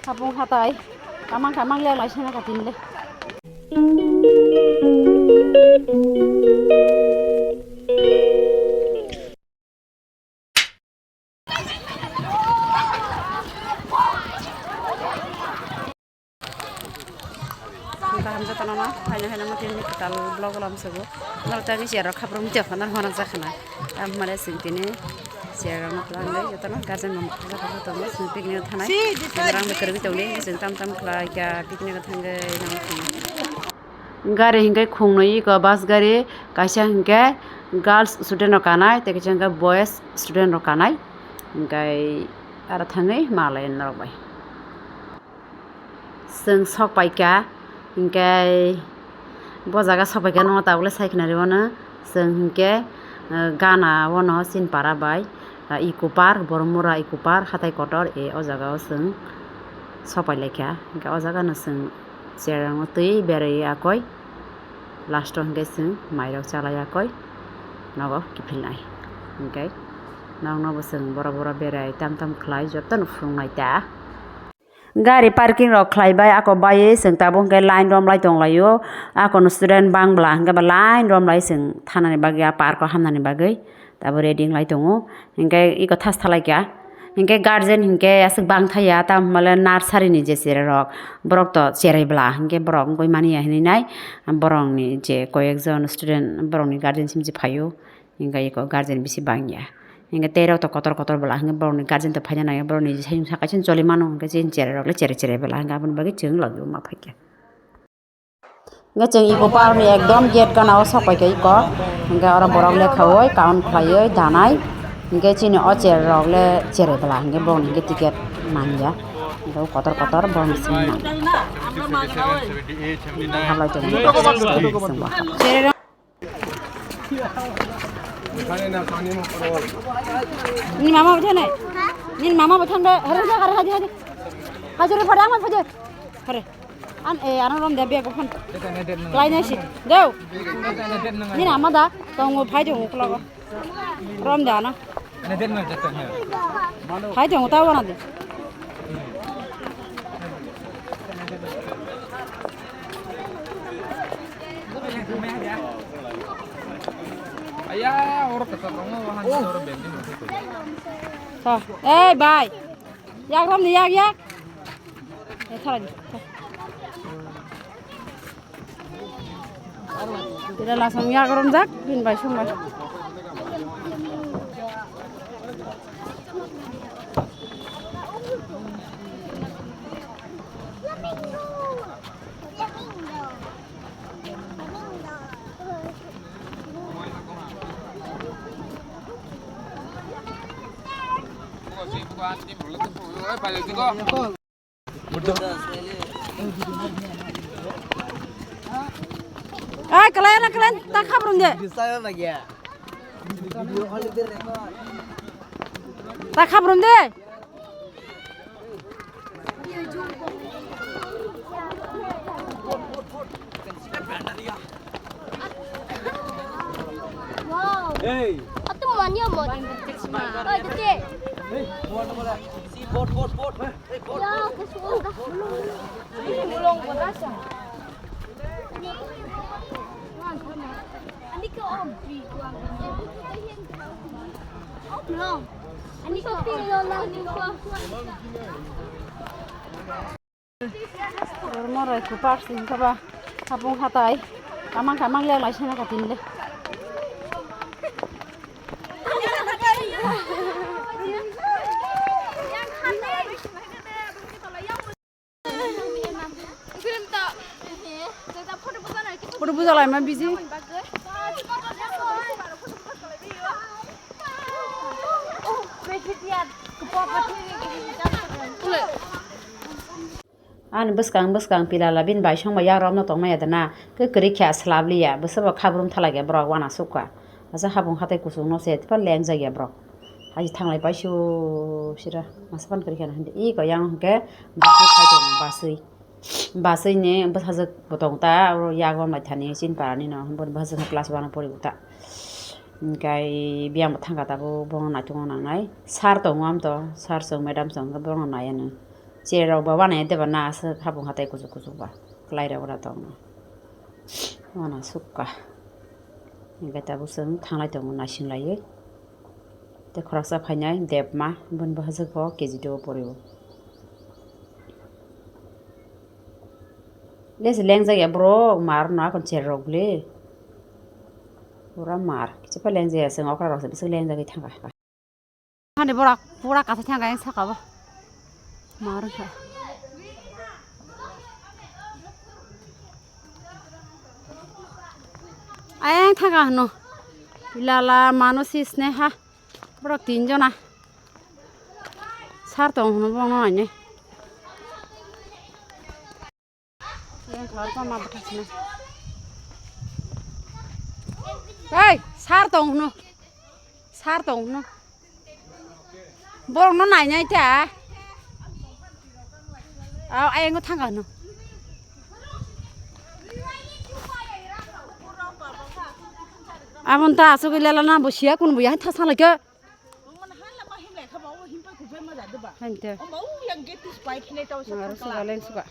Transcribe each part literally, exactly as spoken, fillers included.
Hapung hatai. Kamang kamang le lai sana katin le. Kaham jotono no, haino haino mo tini kwtal vlog lam sugo. Norok tei ani chair rok khaprum tei phano hwnna jakha na. Tam mare sing tini chair rok no twlangwi jotono guardian rok jakha tongo, sing picnic o thanai. Rang kwrwi tongdi, sing tam tam khlai kha picnic o thangwi nang thangwi. Gari hinkhe khungnwi iko bus gari, kaisa hinkhe girls student rok kanai, tei kaisa hinkhe boys student rok kanai. Hinkhe aro thangwi malai norok bai. Chwng sok paikha, hinkhe bo jaga sok paikha, nono tabukle sai khna rw mano. Chwng hinkhe, eh, gana o no Chinpara bai, eh, Eco Park, Boromura Eco Park, hatai kotor, eh, o jaga o chwng sok pai laikha. Hinkhe o jaga no chwng chair o twi berwi akoi, last o hinkhe chwng mairok chalai akoi nogo kiphilnai. Hinkhe nokno bo chwng bora bora berai tam tam khlai jotono phunuknai ta. Gari parking rok khlai bai, ako baiwi chwng tabuk hwnkhe line romlai tonglaio. Akono student bang bwla hwnkhe ba line romlai chwng thanani bagwi, a park o hamnani bagwi tabuk ready wnglai tongo. Hwnkhe eko thas thalai kha, hwnkhe guardian hwnkhe aswk bang thaya, tamo hwnba le nursery ni je cherai rok, borok to cherai bwla hwnkhe borok wngwi mani ya hinwi nai, borok ni je koyek jon student, borok ni guardian simi se phaio. Hingke eko guardian bisi bangya. Hingke tei rok to kotor kotor bwla hingke borokni guardian to phaina nangya, borokni sayung saka chini choli mano hingke chini cherai rok le cherai cherai bwla hingke aboni bagwi chwng logi ma phaikha. Hingke chwng eko park ni ekdom gate gana o sok paikha eko. Hingke oro borok lekha oi count khlaioi danai. Hingke chini o cherai rok le cherai bwla hingke borokni hingke ticket nangya. Hingke kotor kotor borokni simi nangya. Hingke hablai tongo. Nini mama bwthai nai. Nini mama bwthai nai. Hare, hare, hare, hare. Hajuri phade, ama phade. Hare. An, e, ano rom de bag phan. Lai nai si. Deu. Nini ama da. Tongo phai de uklogo. Rom de ano. Phai de uta wana de. Aya, oro pesa tongo, wahan oro bending. So, ei, bai. Yak rom ni, yak, yak. Eh, tharani. Tira lasong yak rom jak, bin bai sung bai. Ai, kalian, kalian, tak khabrum de. Tak khabrum de. Wow. Hey. Atu manya mo. Oi, tete. Hey, bot, bot, bot. Hey, bot, bot. Ya, kesuka. Mulong berasa. Ani ke om. Om long. Ani ke om. Moroi kupak sing kaba hapung hatai kamang kamang le lai sana katin le. Photo bujalai ma bisi. Ani bwskang bwskang pilala bini bai songbai yagrokno tongmaya dana, khe kwrwi khe slap liya, bwswkbo khabrum thalaiya borok uanasukha. Asa hapung hatai kuchukno se tepa lengjak ya borok. Hai thanglai paisio sira masa pan kwrwi kheno hindi. Iko yang hwnkhe baswi phai tongo, baswi. Baswi ni bwsajwk bo tongo ta, oro yago mai thani Chinparani no, bwsajwk class one o pori bo ta. Hingkai biyang bo thangkha tabuk bono naitugma nangnai. Sir tongo amto, sir chwng madam chwng hwnkhe bono naiya nw. Chair rok ba wanaiya deba na aswk habung hatai kuchuk kuchuk ba. Kwlai rok ora tongo. Wana sukha. Hingkai tabuk chwng thanglai tongo naising laiwi. Tei khoroksa phainai Debma, bini bo hajak bo K G two o pori o. Lesi lengjak ya borok, mar no akon cher rok le. Pura mar, kichipha lengjak ya, chwng okra rok se bwswk lengjagwi thangkha. Hani borak pura kathai thangkha yang saka bo. Mar wngkha. Ayang thangkha hwno. Lala mano sis ne ha. Borok tin jona. Sir tong hwno bono nainai. Hei, sir tong hwno. Sir tong hwno. Borok no nainai ta. Aw, ayang thangkha hwno. Abon ta asuk lala na bo siya kun bo ya thasa lai khe. Hante. Aro suka leng suka.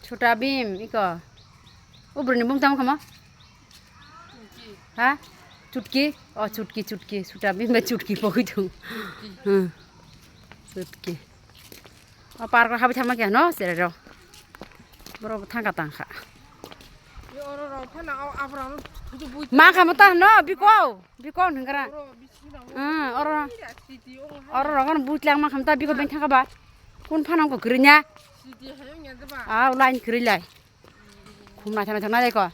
Chota Bheem iko. Ubrini bung tamo kama? Ha? Chutki? Oh, chutki, chutki. Chota Bheem ba chutki pokoi tu. Hmm. Chutki. O park o habi thangma khe no, sere ro. Borok thangkha tangkha. Ma kha mata no, biko, biko hwngra. Ah, oro, oro rogon buitlang ma kha mata biko beng thangkha ba. Kun phanang ko kwrwnya? Ah, line kwrwi lai. Khum naithok naithok na deko.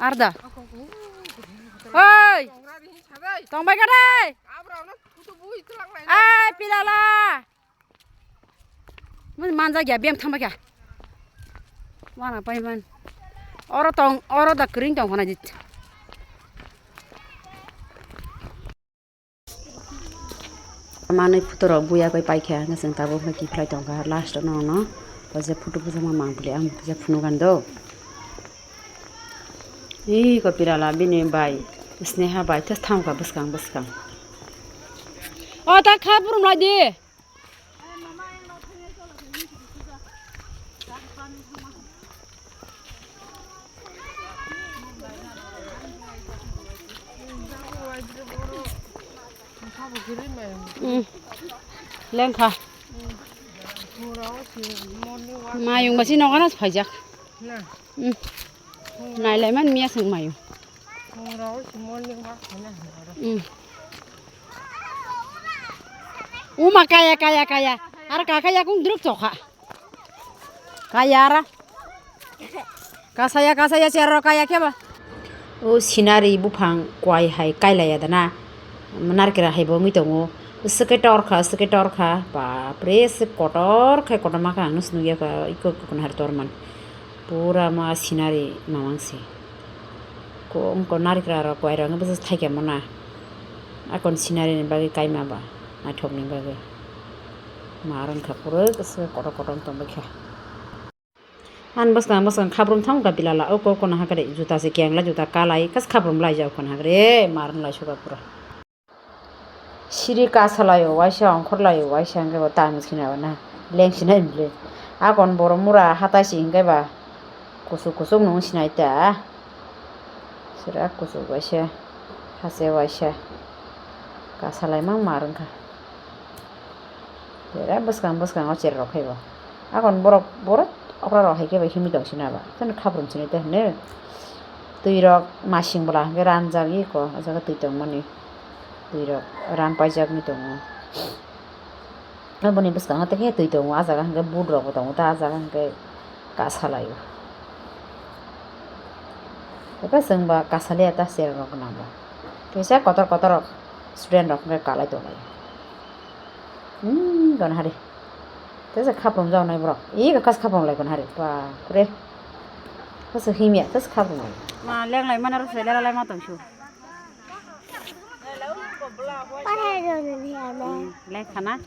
Arda. Oi! Tongbai kha dai. Ai, pilala. Mun manja gya bem thamba kya. Wana pai man. Oro tong, oro da kring tong hona dit. Manwi photo rok buya koi paikha, hwnkhai chwng tabuk khe kiphilai tongkha, last no no. Bo je photo bujama mang bwlwi ang je phunukgani do. Ih, ko pirala bini bai, Sneha bai, tei thangkha bwskang bwskang. O ta kha burum lai di. Mm. Lengkha. Mayung basi nokana phaijak. Mm. Nailai man miya seng mayung. Mm. Uma kaya, kaya, kaya. Ar kaka yakung druk chokha. Kaya ara. Kasaya, kasaya, cherro kaya khe ba? O scenery buphang kwai hai kailaiya dana. Narkera hai bo wngwi tongo. Swkhe torkha, swkhe torkha. Bapre, swk kotor khai kotorma kha, ang no se nukya kha. Iko, iko, kunhar torman. Pura ma scenery mamang se. Ko, wngko narikra rok, kwai rok wngkhe bwswk thaikhe mona. Akon scenery ni bagwi kaima ba, naithok ni bagwi. Ma rwngkha pura kwswk kotor kotor wng tongbaikha. Ani bwskang bwskang khabrum thangkha bilala, oko kono hakhe juta se kengla, juta kalai, kas khabrum laijak kono hakhe ma rwng laisukha pura. Siri kasalaio waisa, ongkhorlaio waisa, hwnkhe bo tamo sinai na, leng sinai bwle. Akon borok mura hatai si hwnkhe ba kuchuk kuchuk nung sinai ta. Sira kuchuk waisa, hache waisa, kasalai mang mar wngkha. Sira bwskang bwskango cherrok phaibo. Akon borok, borok okra rok hai khe bai himwi tong sina ba. Tei khabrum sinai ta hwne. Twi rok masing bwla hwnkhe ranjak iko, o jaga twi tongmani. Twi rok ran paijak ni tongo. Aboni bwskango tei khe twi tongo, ah jaga hwnkhe boot rok bo tongo ta, ah jaga hwnkhe kasalaio. Eko chwng ba kasaliya ta cherok rok gwnang ba. Kisa kotor kotor rok student rok hwnkhe kalai tonglai. Hmm, gon hari. Tesa khaprum jawnai borok. Ih, kakas khaprum lai gon hari. Bapre. Tesa himya, tesa khaprum lai. Ma lenglai mana rok se lela lai ma tong su. Lekha na.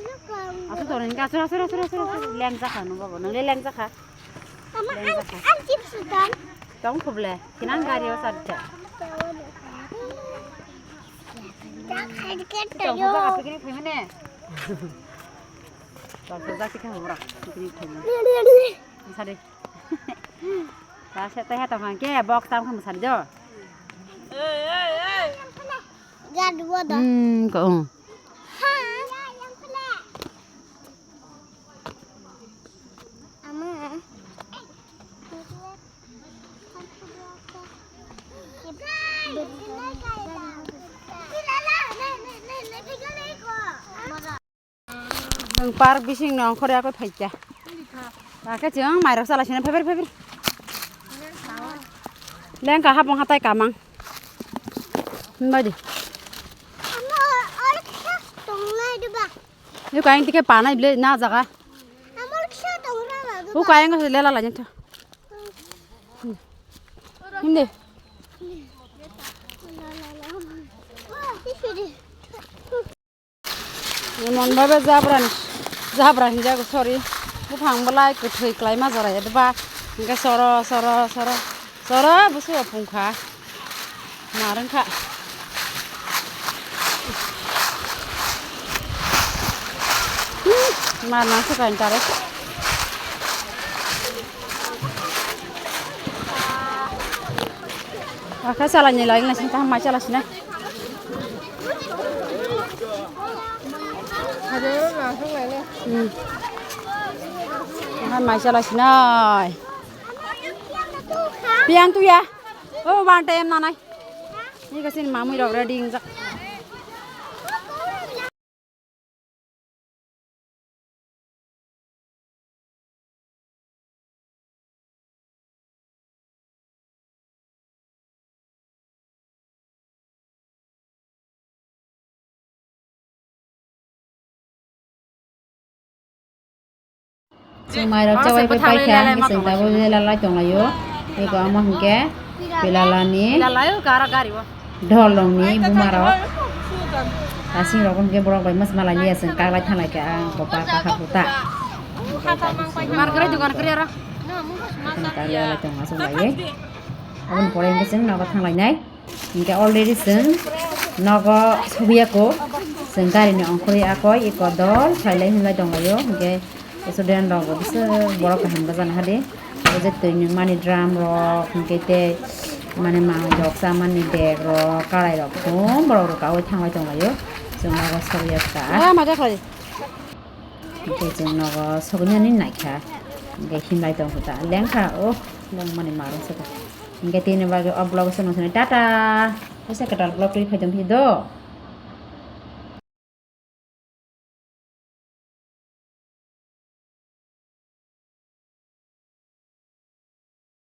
Aswk tonwi hwnkhe aswk, aswk, aswk, aswk, aswk. Lengjakha nwng bobo, nwng le lengjakha. Mama, ang, ang chips utan. Tong khuble, kinang gari o chadda. Tong khuble, picnic phaimani. Tong khuble, picnic phaimani. Sadi. Ta se te ha tong khe box tam kham sadi do. Gad wo do. Hmm, ko. Nwng park bising no ongkhorwi yakwi phaikha. Bakhe chwng mairok chala sina phaipher phaipher. Lengkha hapung hatai kamang. Himba di. Amo orkha tongnai diba. Ni kain tike panai ble na jaga. Amo orkha tongra la diba. U kain ko lela la nyentho. Himde. Emon bhabe jabra ni, jabra hinjago, sorry. Buphang belai kwthwi kwlaima jora ya diba. Hingke soro, soro, soro, soro, busu apung kha. Mar wngkha. Mar nang se kain tare. Akha chala ni lai na sin kaham mai chala sinai. Hmm. Kaham mai chala sinai. Piang tu ya. Oh, one time nanai. Ni kasin mamui rok ready ingjak. Chwng mairok chabai bai paikha, hwnkhe chwng tabuk lela lai tonglaio. Eko amo hwnkhe Pilala ni, Pilala o kara gari o. Dol rokni buma rok. Asing rok hwnkhe borok bai mas malai liya chwng kaglai thanglai kha ang kopar kahar huta. Mar kwrwi dukan kwrwi oro. Chwng kaglai lai tong aswk laiwi. Aboni pore hwnkhe chwng nogo thanglainai. Hingke already chwng nogo sogwi ako, chwng gari ni ongkhorwi akoi eko dol sailai hinlai tonglaio, hingke student rok bo bwswk borok kaham bwchana hade, o je twi nungmani drum rok, hingke tei mane manwi rok chamani bag rok, karai rok, thum borok rok kaui thanglai tonglaio, chwng nogo sogwi akha. Ah, ma jakhlai. Hingke chwng nogo sogwinani naikha. Hingke himlai tongkha ta. Lengkha, oh, lengmani marung se ta. Hingke tini bagwi o vlog se nung sini tata. Kaisa kwtal vlog twi phaitong phi do.